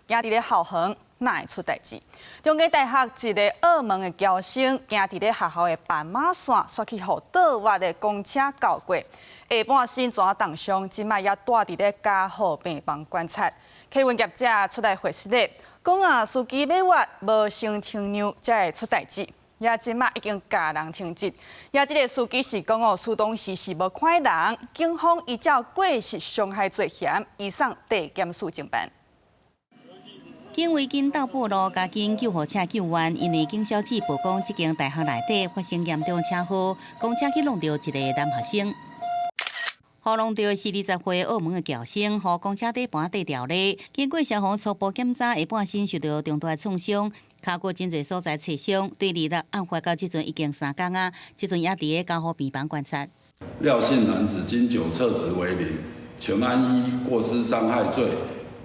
行佇咧校園，哪會出代誌？中興大學一個澳門的僑生，行佇咧學校的斑馬線，煞去予倒彎的公車鉤過，下半身全凍傷，這擺猶蹛佇咧加護病房觀察。客運業者出來回釋咧，講啊，司機欲彎無先停讓，才會出代誌。也這擺已經共人停職。也這个司機是講哦，事當時是無看人，警方依照過失傷害罪嫌，移送地檢署偵辦。警衛緊鬥布路，加緊救護車救援，因為警消姊報講，這間大學內底發生嚴重車禍，公車去挵著一個男學生。予挵著是20歲澳門的僑生，予公車底盤綴掉咧。經過消防初步檢查，下半身受著重大創傷，跤骨真濟所在切傷。對二六案發到這陣已經3工啊，這陣也佇咧加護病房觀察。廖姓男子經酒測值為零，全案依過失傷害罪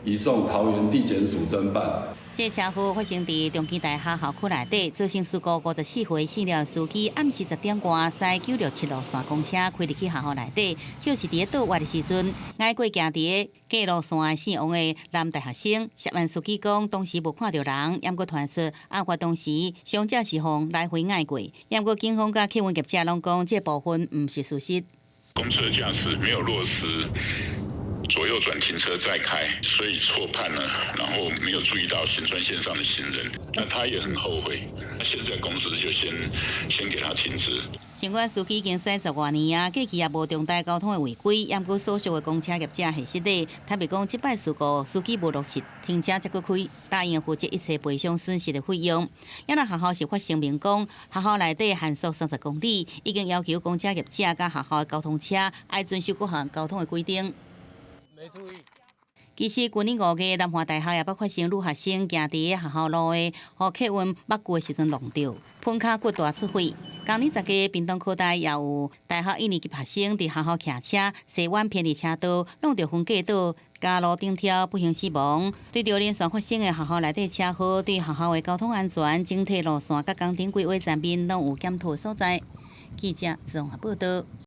移送桃園地檢署偵辦。這車禍發生佇中興大學校區內底，造成事故54歲姓廖司機暗時10點外，駛967路線公車開入去學校內底，就是佇咧倒彎的時陣，𠊎過行佇咧過路線姓王的男大學生。涉案司機講，當時無看著人，猶閣傳說案發當時傷者是予來回𠊎過，猶閣警方佮客運業者攏講，這部分毋是事實。公車駕駛沒有落實左右轉停車再開，所以錯判了，然後沒有注意到行專線上的行人，那他也很後悔。現在公司就先給他停職。儘管司機已經駛十外年啊，過去也無重大交通的違規，猶閣所屬的公車業者核實咧，坦白講，這擺事故司機無落實停車才閣開，答應負責一切賠償損失的費用。也若學校是發聲明講，學校內底限速30公里，已經要求公車業者佮學校的交通車愛遵守各項交通的規定。其實，舊年5月，南華大學也捌發生女學生行佇學校路的，予客運捌過的時陣挵著，噴跤骨大出血。今年10月，屏東科大也有大學一年級學生佇學校騎車，踅彎偏離車道，挵著分隔島，共路頂跳，不幸死亡。對著連續發生的學校內底車禍，對學校的交通安全、整體路線佮工程規劃層面，攏有檢討所在。記者綜合報導。